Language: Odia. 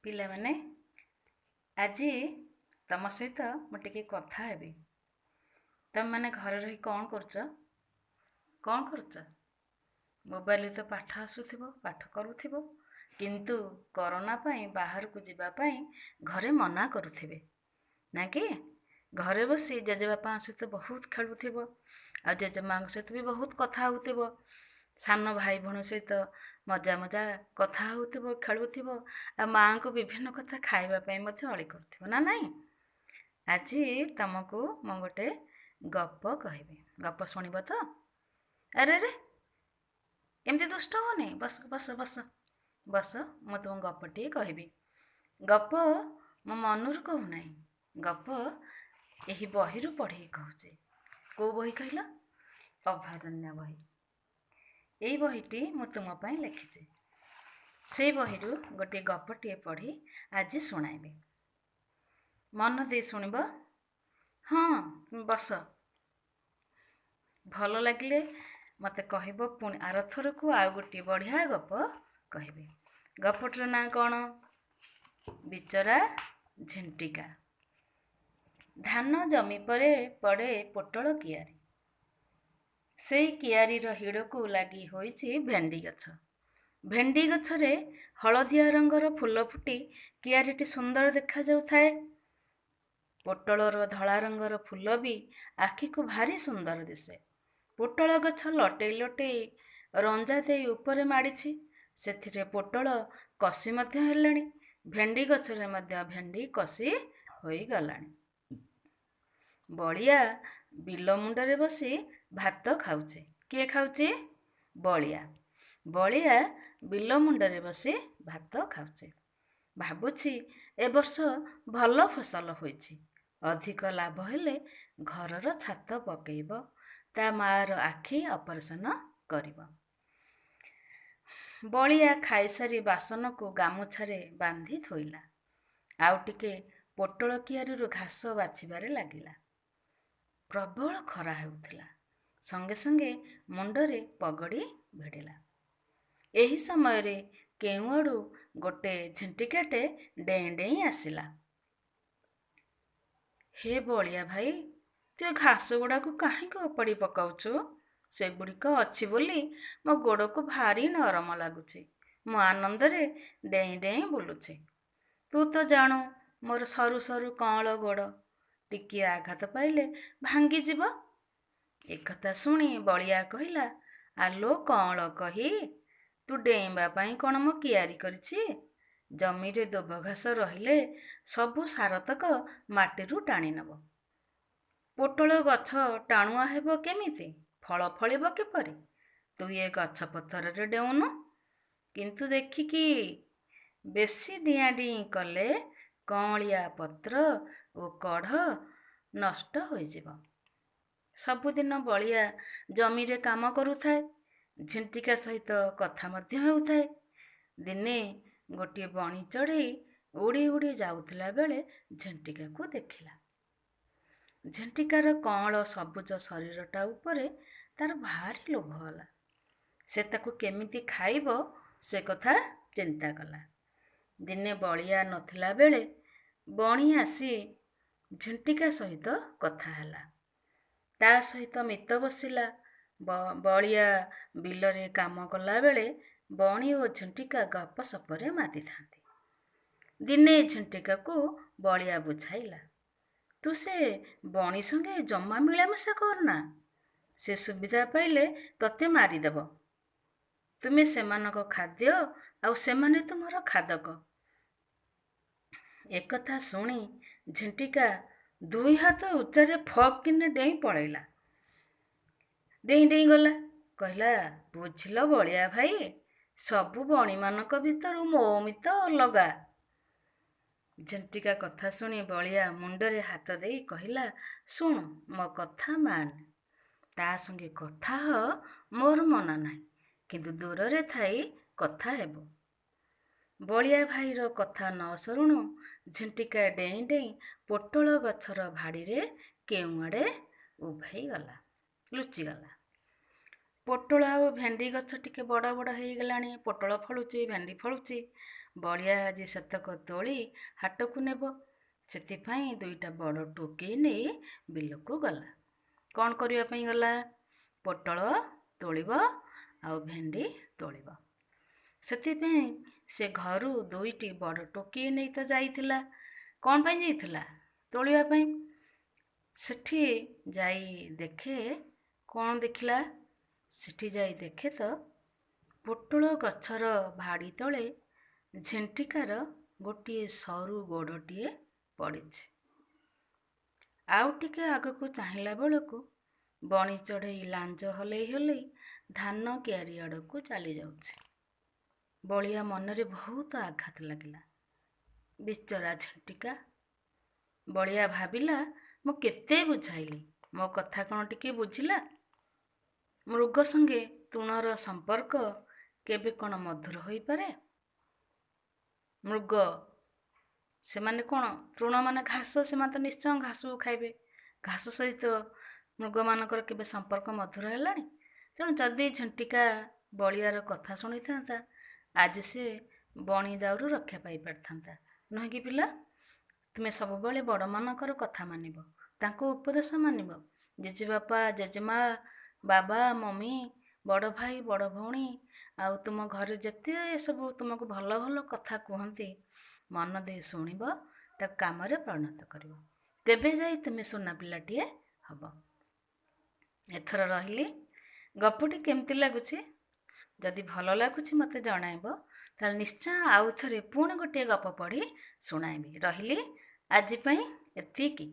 ପିଲାମାନେ, ଆଜି ତମ ସହିତ ମୁଁ ଟିକେ କଥା ହେବି। ତମେମାନେ ଘରେ ରହି କ'ଣ କରୁଛ? କ'ଣ କରୁଛ? ମୋବାଇଲରେ ତ ପାଠ ଆସୁଥିବ, ପାଠ କରୁଥିବ, କିନ୍ତୁ କରୋନା ପାଇଁ ବାହାରକୁ ଯିବା ପାଇଁ ଘରେ ମନା କରୁଥିବେ ନା କି? ଘରେ ବସି ଜେଜେବାପାଙ୍କ ସହିତ ବହୁତ ଖେଳୁଥିବ, ଆଉ ଜେଜେମାଆଙ୍କ ସହିତ ବି ବହୁତ କଥା ହେଉଥିବ। ସାନ ଭାଇ ଭଉଣୀ ସହିତ ମଜା ମଜା କଥା ହେଉଥିବ, ଖେଳୁଥିବ, ଆଉ ମାଆଙ୍କୁ ବିଭିନ୍ନ କଥା ଖାଇବା ପାଇଁ ମଧ୍ୟ ଅଳି କରୁଥିବ ନା ନାହିଁ? ଆଜି ତମକୁ ମୁଁ ଗୋଟେ ଗପ କହିବି। ଗପ ଶୁଣିବ ତ? ଆରେ ଆରେ, ଏମିତି ଦୁଷ୍ଟ ହୁଅନି। ବସ ବସ ବସ ବସ, ମୁଁ ତୁମକୁ ଗପଟିଏ କହିବି। ଗପ ମୋ ମନରୁ କହୁନାହିଁ, ଗପ ଏହି ବହିରୁ ପଢ଼ିକି କହୁଛି। କେଉଁ ବହି କହିଲ? ଅଭୟାରଣ୍ୟ ବହି। ଏଇ ବହିଟି ମୁଁ ତୁମ ପାଇଁ ଲେଖିଛି। ସେଇ ବହିରୁ ଗୋଟିଏ ଗପଟିଏ ପଢ଼ି ଆଜି ଶୁଣାଇବି। ମନ ଦେଇ ଶୁଣିବ। ହଁ, ବସ। ଭଲ ଲାଗିଲେ ମୋତେ କହିବ, ପୁଣି ଆରଥରକୁ ଆଉ ଗୋଟିଏ ବଢ଼ିଆ ଗପ କହିବି। ଗପଟିର ନାଁ କ'ଣ? ବିଚରା ଝିଣ୍ଟିକା। ଧାନ ଜମି ପରେ ପଡ଼େ ପୋଟଳ କିଆରି। ସେଇ କିଆରିର ହିଡ଼କୁ ଲାଗି ହୋଇଛି ଭେଣ୍ଡି ଗଛ। ଭେଣ୍ଡି ଗଛରେ ହଳଦିଆ ରଙ୍ଗର ଫୁଲ ଫୁଟି କିଆରିଟି ସୁନ୍ଦର ଦେଖାଯାଉଥାଏ। ପୋଟଳର ଧଳା ରଙ୍ଗର ଫୁଲ ବି ଆଖିକୁ ଭାରି ସୁନ୍ଦର ଦିଶେ। ପୋଟଳ ଗଛ ଲଟେଇ ଲଟେଇ ରଞ୍ଜା ଦେଇ ଉପରେ ମାଡ଼ିଛି। ସେଥିରେ ପୋଟଳ କଷି ମଧ୍ୟ ହେଲାଣି। ଭେଣ୍ଡି ଗଛରେ ମଧ୍ୟ ଭେଣ୍ଡି କଷି ହୋଇଗଲାଣି। ବଳିଆ ବିଲ ମୁଣ୍ଡରେ ବସି ଭାତ ଖାଉଛି। କିଏ ଖାଉଛି? ବଳିଆ। ବଳିଆ ବିଲ ମୁଣ୍ଡରେ ବସି ଭାତ ଖାଉଛି। ଭାବୁଛି ଏ ବର୍ଷ ଭଲ ଫସଲ ହୋଇଛି। ଅଧିକ ଲାଭ ହେଲେ ଘରର ଛାତ ପକେଇବ, ତା ମାଆର ଆଖି ଅପରେସନ କରିବ। ବଳିଆ ଖାଇସାରି ବାସନକୁ ଗାମୁଛାରେ ବାନ୍ଧି ଥୋଇଲା। ଆଉ ଟିକେ ପୋଟଳ କିଆରିରୁ ଘାସ ବାଛିବାରେ ଲାଗିଲା। ପ୍ରବଳ ଖରା ହେଉଥିଲା। ସଙ୍ଗେ ସଙ୍ଗେ ମୁଣ୍ଡରେ ପଗଡ଼ି ଭିଡ଼ିଲା। ଏହି ସମୟରେ କେଉଁଆଡ଼ୁ ଗୋଟେ ଝିଣ୍ଟିକାଟେ ଡେଇଁ ଡେଇଁ ଆସିଲା। ହେ ବଳିଆ ଭାଇ, ତୁ ଏ ଘାସ ଗୁଡ଼ାକୁ କାହିଁକି ଓପାଡ଼ି ପକାଉଛୁ? ସେଗୁଡ଼ିକ ଅଛି ବୋଲି ମୋ ଗୋଡ଼କୁ ଭାରି ନରମ ଲାଗୁଛି। ମୁଁ ଆନନ୍ଦରେ ଡେଇଁ ଡେଇଁ ବୁଲୁଛି। ତୁ ତ ଜାଣୁ ମୋର ସରୁ ସରୁ କଅଁଳ ଗୋଡ଼, ଟିକିଏ ଆଘାତ ପାଇଲେ ଭାଙ୍ଗିଯିବ। ଏକଥା ଶୁଣି ବଳିଆ କହିଲା, ଆଲୋ କଅଁଳ କହି, ତୁ ଡେଇଁବା ପାଇଁ କ'ଣ ମୁଁ କିଆରି କରିଛି? ଜମିରେ ଦୁବ ଘାସ ରହିଲେ ସବୁ ସାରତକ ମାଟିରୁ ଟାଣି ନେବ। ପୋଟଳ ଗଛ ଟାଣୁଆ ହେବ କେମିତି? ଫଳ ଫଳିବ କିପରି? ତୁ ଏ ଗଛ ପଥରରେ ଡେଉଁନୁ, କିନ୍ତୁ ଦେଖିକି, ବେଶୀ ଡିଆଁ ଡିଇଁ କଲେ କଅଁଳିଆ ପତ୍ର ଓ କଢ଼ ନଷ୍ଟ ହୋଇଯିବ। ସବୁଦିନ ବଳିଆ ଜମିରେ କାମ କରୁଥାଏ, ଝିଣ୍ଟିକା ସହିତ କଥା ମଧ୍ୟ ହେଉଥାଏ। ଦିନେ ଗୋଟିଏ ବଣି ଚଢ଼େଇ ଉଡ଼ି ଉଡ଼ି ଯାଉଥିଲା ବେଳେ ଝିଣ୍ଟିକାକୁ ଦେଖିଲା। ଝିଣ୍ଟିକାର କଅଁଳ ସବୁଜ ଶରୀରଟା ଉପରେ ତାର ଭାରି ଲୋଭ ହେଲା। ସେ ତାକୁ କେମିତି ଖାଇବ ସେ କଥା ଚିନ୍ତା କଲା। ଦିନେ ବଳିଆ ନଥିଲା ବେଳେ ବଣି ଆସି ଝିଣ୍ଟିକା ସହିତ କଥା ହେଲା। ତା ସହିତ ମିତ ବସିଲା। ବଳିଆ ବିଲରେ କାମ କଲାବେଳେ ବଣି ଓ ଝିଣ୍ଟିକା ଗପସପରେ ମାତିଥାନ୍ତି। ଦିନେ ଝିଣ୍ଟିକାକୁ ବଳିଆ ବୁଝାଇଲା, ତୁ ସେ ବଣି ସଙ୍ଗେ ଜମା ମିଳାମିଶା କରନା। ସେ ସୁବିଧା ପାଇଲେ ତତେ ମାରିଦେବ। ତୁମେ ସେମାନଙ୍କ ଖାଦ୍ୟ ଆଉ ସେମାନେ ତୁମର ଖାଦକ। ଏକଥା ଶୁଣି ଝିଣ୍ଟିକା ଦୁଇ ହାତ ଉଚ୍ଚାରେ ଫକ୍ କିନା ଡେଇଁ ପଳେଇଲା। ଡେଇଁ ଡେଇଁ ଗଲା। କହିଲା, ବୁଝିଲ ବଳିଆ ଭାଇ, ସବୁ ବଣିମାନଙ୍କ ଭିତରୁ ମୋ ମିତ ଅଲଗା। ଝିଣ୍ଟିକା କଥା ଶୁଣି ବଳିଆ ମୁଣ୍ଡରେ ହାତ ଦେଇ କହିଲା, ଶୁଣ, ମୋ କଥା ମାନ। ତା ସଙ୍ଗେ କଥା ହ, ମୋର ମନା ନାହିଁ, କିନ୍ତୁ ଦୂରରେ ଥାଇ କଥା ହେବ। ବଳିଆ ଭାଇର କଥା ନ ସରୁଣୁ ଝିଣ୍ଟିକା ଡେଇଁ ଡେଇଁ ପୋଟଳ ଗଛର ଭାଡ଼ିରେ କେଉଁଆଡ଼େ ଉଭେଇଗଲା, ଲୁଚିଗଲା। ପୋଟଳ ଆଉ ଭେଣ୍ଡି ଗଛ ଟିକେ ବଡ଼ ବଡ଼ ହେଇଗଲାଣି। ପୋଟଳ ଫଳୁଛି, ଭେଣ୍ଡି ଫଳୁଛି। ବଳିଆ ଆଜି ସେତକ ତୋଳି ହାଟକୁ ନେବ। ସେଥିପାଇଁ ଦୁଇଟା ବଡ଼ ଟୋକେଇ ନେଇ ବିଲକୁ ଗଲା। କ'ଣ କରିବା ପାଇଁ ଗଲା? ପୋଟଳ ତୋଳିବ ଆଉ ଭେଣ୍ଡି ତୋଳିବ। ସେଥିପାଇଁ ସେ ଘରୁ ଦୁଇଟି ବଡ଼ ଟୋକେଇ ନେଇ ତ ଯାଇଥିଲା। କ'ଣ ପାଇଁ ଯାଇଥିଲା? ତୋଳିବା ପାଇଁ। ସେଠି ଯାଇ ଦେଖେ, କ'ଣ ଦେଖିଲା? ସେଠି ଯାଇ ଦେଖେ ତ ପୋଟଳ ଗଛର ଭାଡ଼ି ତଳେ ଝିଣ୍ଟିକାର ଗୋଟିଏ ସରୁ ଗୋଡ଼ଟିଏ ପଡ଼ିଛି। ଆଉ ଟିକେ ଆଗକୁ ଚାହିଁଲା ବେଳକୁ ବଣି ଚଢ଼େଇ ଲାଞ୍ଜ ହଲେଇ ହଲେଇ ଧାନ କିଆରି ଆଡ଼କୁ ଚାଲିଯାଉଛି। ବଳିଆ ମନରେ ବହୁତ ଆଘାତ ଲାଗିଲା। ବିଚରା ଝିଣ୍ଟିକା! ବଳିଆ ଭାବିଲା, ମୁଁ କେତେ ବୁଝାଇଲି, ମୋ କଥା କ'ଣ ଟିକେ ବୁଝିଲା? ମୃଗ ସଙ୍ଗେ ତୃଣର ସମ୍ପର୍କ କେବେ କ'ଣ ମଧୁର ହୋଇପାରେ? ମୃଗ ସେମାନେ କ'ଣ, ତୃଣ ମାନେ ଘାସ, ସେମାନେ ତ ନିଶ୍ଚୟ ଘାସକୁ ଖାଇବେ। ଘାସ ସହିତ ମୃଗମାନଙ୍କର କେବେ ସମ୍ପର୍କ ମଧୁର ହେଲାଣି? ତେଣୁ ଯଦି ଝିଣ୍ଟିକା ବଳିଆର କଥା ଶୁଣିଥାନ୍ତା, ଆଜି ସେ ବଣି ଦାଉରୁ ରକ୍ଷା ପାଇପାରିଥାନ୍ତା, ନୁହେଁ କି ପିଲା? ତୁମେ ସବୁବେଳେ ବଡ଼ମାନଙ୍କର କଥା ମାନିବ, ତାଙ୍କ ଉପଦେଶ ମାନିବ। ଜେଜେବାପା, ଜେଜେମା, ବାବା, ମମି, ବଡ଼ ଭାଇ, ବଡ଼ ଭଉଣୀ ଆଉ ତୁମ ଘରେ ଯେତେ ସବୁ ତୁମକୁ ଭଲ ଭଲ କଥା କୁହନ୍ତି, ମନ ଦେଇ ଶୁଣିବ, ତାକୁ କାମରେ ପରିଣତ କରିବ। ତେବେ ଯାଇ ତୁମେ ସୁନା ପିଲାଟିଏ ହବ। ଏଥର ରହିଲି। ଗପଟି କେମିତି ଲାଗୁଛି? ଯଦି ଭଲ ଲାଗୁଛି ମୋତେ ଜଣାଇବ, ତାହେଲେ ନିଶ୍ଚୟ ଆଉ ଥରେ ପୁଣି ଗୋଟିଏ ଗପ ପଢ଼ି ଶୁଣାଇବି। ରହିଲି, ଆଜି ପାଇଁ ଏତିକି।